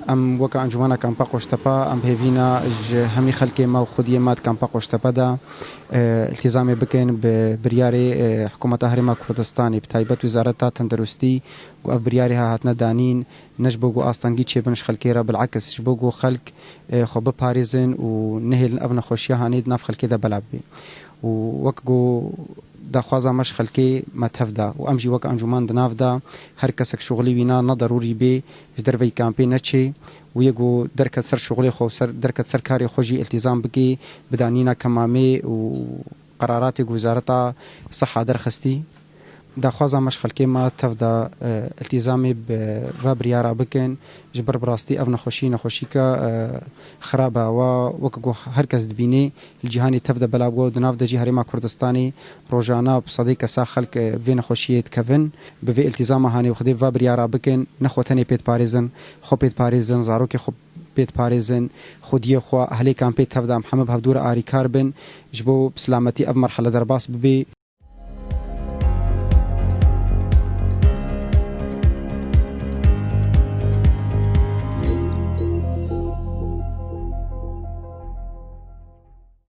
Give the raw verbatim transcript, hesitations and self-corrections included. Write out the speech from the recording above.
Em weke Encûmena Kampa Qoştepe, em bi hêvî ne ji hemî xelkê me û xwediyê me di Kampa Qoştepe de, e, îltîzamê bikin bi biryarê, e, Hikûmeta Herêma Kurdistanê, bi taybet Wezareta Tenduristî, ku ev biryarê ha hatine danîn, ne ji bo ku astengî çêbin ji xelkê re, bilekis ji bo ku xelk, e, xwe biparêzin û nehêlin ev nexweşiya hanê di nav xelkê de belav bê. Û wek ku daxwaza me ji xelkê me tev da û em jî wek encûman di nav de, her kesek şuxulî wîna ne derûrî bê ji derveyî kampê neçê û yê ku derket ser şuxulê xwe û ser, derket ser karê xwe jî îltîzam bikê, bi danîna kemamê û qeraratê ku Wezareta Siha derxistî. Daxwaza me ji xelkê me tev da, e, îltîzamê bi va biryara bikin, ji ber bi rastî ev nexweşî, nexweşîke, e, xirab e. Wa wek ku her kes dibînê, li cîhanê tev de belav bû, di nav de jî Herêma Kurdistanê rojane bi sedê kesa xelk, e, vê nexweşiyê dikevin. Bi vê îltîzama hanê û xwedê va biryara bikin, ne xwe tenê pê diparêzin, xwe pê diparêzin, zarokê xwe pê diparêzin, xwediyê xwe, ehlê kampê tev de, em hemû bi hevdû re arîkar bin, ji bo bi silametî ev merhele derbas bibê.